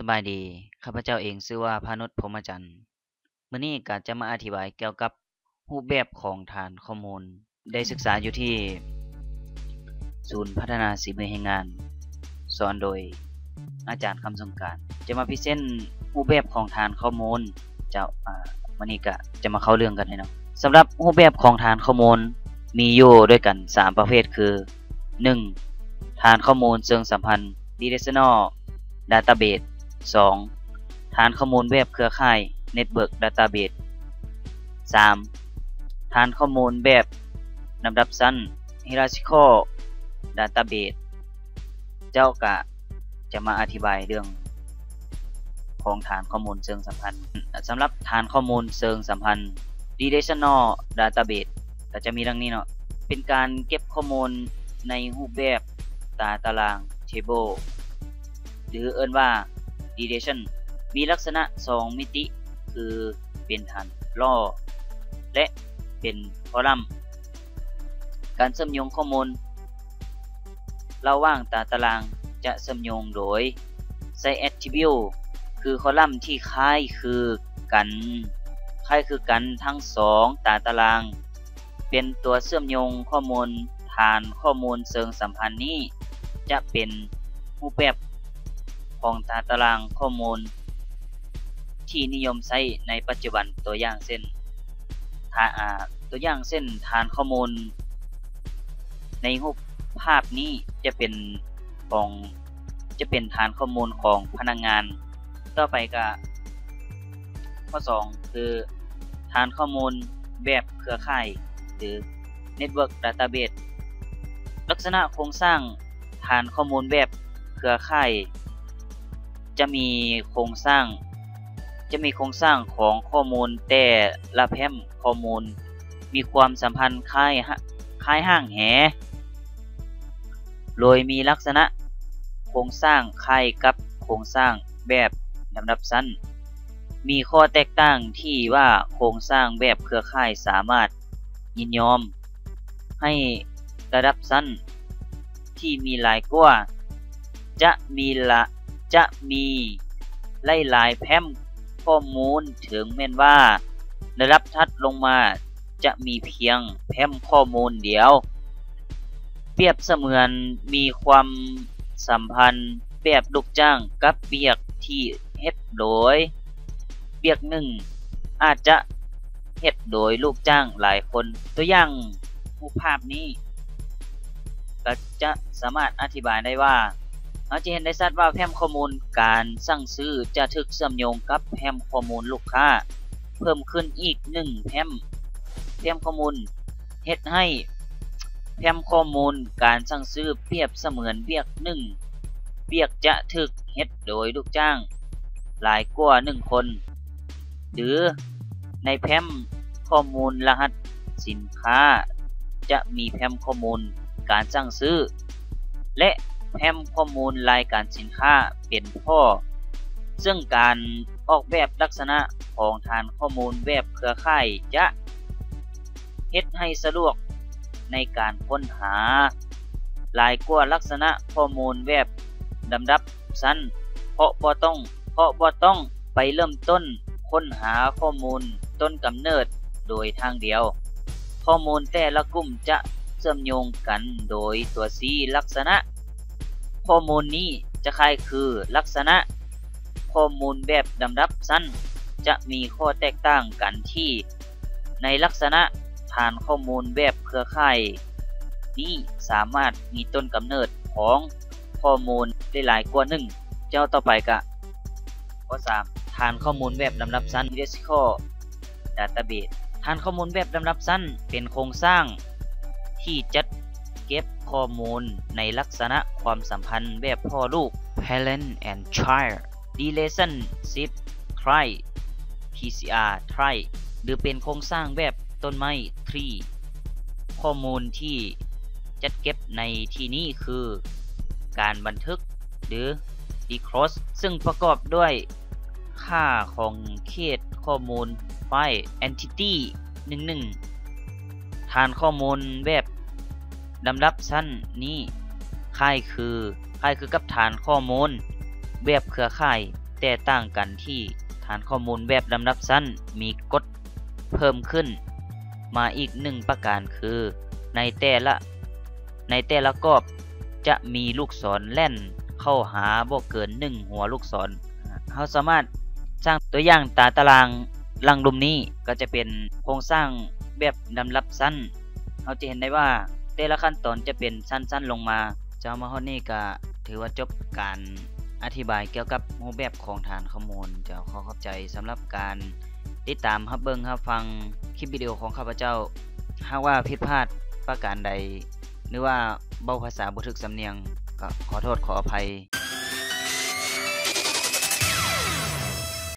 ສະບາຍດີ, ຂ້າພະເຈົ້າເອງຊື່ວ່າ ພານຸດ ພົມມະຈັນ. ມື້ນີ້ກໍຈະມາອະທິບາຍກ່ຽວກັບຮູບແບບຂອງຖານຂໍ້ມູນ. ໄດ້ສຶກສາຢູ່ທີ່ສູນພັດທະນາສີມືແຮງງານ, ສອນໂດຍອາຈານ ຄຳສົງການ. ຈະມາພຣີເຊັນຮູບແບບຂອງຖານຂໍ້ມູນ. ເຈົ້າ, ອາ, ມື້ນີ້ກະຈະມາເຂົ້າເລື່ອງກັນເລີຍເນາະ. ສຳລັບຮູບແບບຂອງຖານຂໍ້ມູນມີຢູ່ດ້ວຍກັນສາມປະເພດຄື ໜຶ່ງ ຖານຂໍ້ມູນເຊີງສຳພັນ Relational Database, ສອງ ຖານຂໍ້ມູນແບບເຄືອຂ່າຍ Network Database, ສາມ ຖານຂໍ້ມູນແບບລຳດັບຊັ້ນ Hierarchical Database. ເຈົ້າກະຈະມາອະທິບາຍເລື່ອງຂອງຖານຂໍ້ມູນເຊີງສຳພັນ. ສຳລັບຖານຂໍ້ມູນເຊີງສຳພັນ Relational Database ກໍຈະມີດັ່ງນີ້ເນາະ, ເປັນການເກັບຂໍ້ມູນໃນຮູບແບບຕາຕະລາງ Table ຫຼືເອີ້ນວ່າ Relation, ມີລັກສະນະສອງມິຕິ ຄືເປັນຖານ Raw ແລະ ເປັນ Column. ການເຊື່ອມໂຍງຂໍ້ມູນລະຫວ່າງຕາຕະລາງຈະເຊື່ອມໂຍງໂດຍໃຊ້ Attribute ຄື Column ທີ່ຄ້າຍຄືກັນ, ຄ້າຍຄືກັນທັງສອງຕາຕະລາງ ເປັນຕົວເຊື່ອມໂຍງຂໍ້ມູນ. ຖານຂໍ້ມູນເຊີງສຳພັນນີ້ຈະເປັນຮູບແບບຂອງຕາຕະລາງຂໍ້ມູນທີ່ນິຍົມໃຊ້ໃນປັດຈຸບັນ. ຕົວຢ່າງເຊັ່ນ, ຖ້າ, ອາ, ຕົວຢ່າງເຊັ່ນ, ຖານຂໍ້ມູນໃນຮູບພາບນີ້ຈະເປັນຂອງ, ຈະເປັນຖານຂໍ້ມູນຂອງພະນັກງານ. ຕໍ່ໄປກະຂໍ້ສອງ ຄື ຖານຂໍ້ມູນແບບເຄືອຂ່າຍ ຫຼື Network Database. ລັກສະນະໂຄງສ້າງຖານຂໍ້ມູນແບບເຄືອຂ່າຍ ຈະມີໂຄງສ້າງ, ຈະມີໂຄງສ້າງຂອງຂໍ້ມູນແຕ່ລະແຟ້ມຂໍ້ມູນມີຄວາມສຳພັນຄ້າຍ, ຄ້າຍຮ່າງແຫ ໂດຍມີລັກສະນະໂຄງສ້າງຄ້າຍກັບໂຄງສ້າງແບບລຳດັບຊັ້ນ. ມີຂໍ້ແຕກຕ່າງທີ່ວ່າໂຄງສ້າງແບບເຄືອຂ່າຍສາມາດຍິນຍອມໃຫ້ລະດັບຊັ້ນທີ່ມີຫຼາຍກວ່າ ຈະມີລະ, ຈະມີຫຼາຍໆແຟ້ມຂໍ້ມູນ, ເຖິງແມ່ນວ່າລະດັບຖັດລົງມາຈະມີພຽງແຟ້ມຂໍ້ມູນດຽວ. ປຽບສະເໝືອນມີຄວາມສຳພັນແບບລູກຈ້າງກັບວຽກທີ່ເຮັດໂດຍວຽກໜຶ່ງ ອາດຈະເຮັດໂດຍລູກຈ້າງຫຼາຍຄົນ. ຕົວຢ່າງຮູບພາບນີ້ກໍຈະສາມາດອະທິບາຍໄດ້ວ່າ ເຮົາຈະເຫັນໄດ້ຊັດວ່າແຟ້ມຂໍ້ມູນການສັ່ງຊື້ຈະຖືກເຊື່ອມໂຍງກັບແຟ້ມຂໍ້ມູນລູກຄ້າເພີ່ມຂຶ້ນອີກໜຶ່ງແຟ້ມ, ແຟ້ມຂໍ້ມູນ ເຮັດໃຫ້ແຟ້ມຂໍ້ມູນການສັ່ງຊື້ປຽບສະເໝືອນວຽກໜຶ່ງ, ວຽກຈະຖືກເຮັດໂດຍລູກຈ້າງຫຼາຍກວ່າໜຶ່ງຄົນ ຫຼື ໃນແຟ້ມຂໍ້ມູນລະຫັດສິນຄ້າຈະມີແຟ້ມຂໍ້ມູນການສັ່ງຊື້ ແລະ ແຟ້ມຂໍ້ມູນລາຍການສິນຄ້າເປັນພໍ່, ເຊິ່ງການອອກແບບລັກສະນະຂອງຖານຂໍ້ມູນແບບເຄືອຂ່າຍຈະ ເຮັດໃຫ້ສະດວກໃນການຄົ້ນຫາຫຼາຍກວ່າລັກສະນະຂໍ້ມູນແບບລຳດັບຊັ້ນ, ເພາະບໍ່ຕ້ອງ, ເພາະບໍ່ຕ້ອງໄປເລີ່ມຕົ້ນຄົ້ນຫາຂໍ້ມູນຕົ້ນກຳເນີດໂດຍທາງດຽວ. ຂໍ້ມູນແຕ່ລະກຸ່ມຈະເຊື່ອມໂຍງກັນໂດຍຕົວຊີ້ລັກສະນະ. ຂໍ້ມູນນີ້ຈະຄ້າຍຄືລັກສະນະຂໍ້ມູນແບບລຳດັບຊັ້ນ, ຈະມີຂໍ້ແຕກຕ່າງກັນທີ່ ໃນລັກສະນະຖານຂໍ້ມູນແບບເຄືອຂ່າຍນີ້ສາມາດມີຕົ້ນກຳເນີດຂອງຂໍ້ມູນໄດ້ຫຼາຍກວ່າໜຶ່ງ. ເຈົ້າ, ຕໍ່ໄປກະຂໍ້ສາມ ຖານຂໍ້ມູນແບບລຳດັບຊັ້ນ Hierarchical Database. ຖານຂໍ້ມູນແບບລຳດັບຊັ້ນເປັນໂຄງສ້າງທີ່ຈັດເກັບຂໍ້ມູນໃນລັກສະນະຄວາມສຳພັນແບບພໍ່ລູກ Parent and Child Relationship Tree, ພີຊີອາ Tree ຫຼືເປັນໂຄງສ້າງແບບຕົ້ນໄມ້ Tree. ຂໍ້ມູນທີ່ຈັດເກັບໃນທີ່ນີ້ຄື ການບັນທຶກ ຫຼື Record ເຊິ່ງປະກອບດ້ວຍຄ່າຂອງເຂດຂໍ້ມູນ File Entity ໜຶ່ງໜຶ່ງ. ຖານຂໍ້ມູນແບບລຳດັບຊັ້ນນີ້ຄ້າຍຄື, ຄ້າຍຄືກັບຖານຂໍ້ມູນແບບເຄືອຂ່າຍ ແຕກຕ່າງກັນທີ່ຖານຂໍ້ມູນແບບລຳດັບຊັ້ນມີກົດເພີ່ມຂຶ້ນມາອີກໜຶ່ງປະການ ຄືໃນແຕ່ລະ ໃນແຕ່ລະກອບຈະມີລູກສອນແລ່ນເຂົ້າຫາບໍ່ເກີນໜຶ່ງຫົວລູກສອນ. ເຮົາສາມາດສ້າງຕົວຢ່າງຕາຕະລາງຫຼັງລຸ່ມນີ້ ກໍຈະເປັນໂຄງສ້າງແບບລຳດັບຊັ້ນ. ເຮົາຈະເຫັນໄດ້ວ່າແຕ່ລະຂັ້ນຕອນຈະເປັນຊັ້ນໆລົງມາ. ເຈົ້າ ມາຮອດນີ້ກະຖືວ່າຈົບການອະທິບາຍກ່ຽວກັບຮູບແບບຂອງຖານຂໍ້ມູນ. ເຈົ້າ ຂໍຂອບໃຈສຳລັບການຕິດຕາມຮັບເບິ່ງຮັບຟັງຄລິບວິດີໂອຂອງຂ້າພະເຈົ້າ. ຫາກວ່າຜິດພາດປະການໃດ ຫຼືວ່າເວົ້າພາສາບໍ່ຖືກສຳນຽງ ກໍຂໍໂທດຂໍອະໄພ.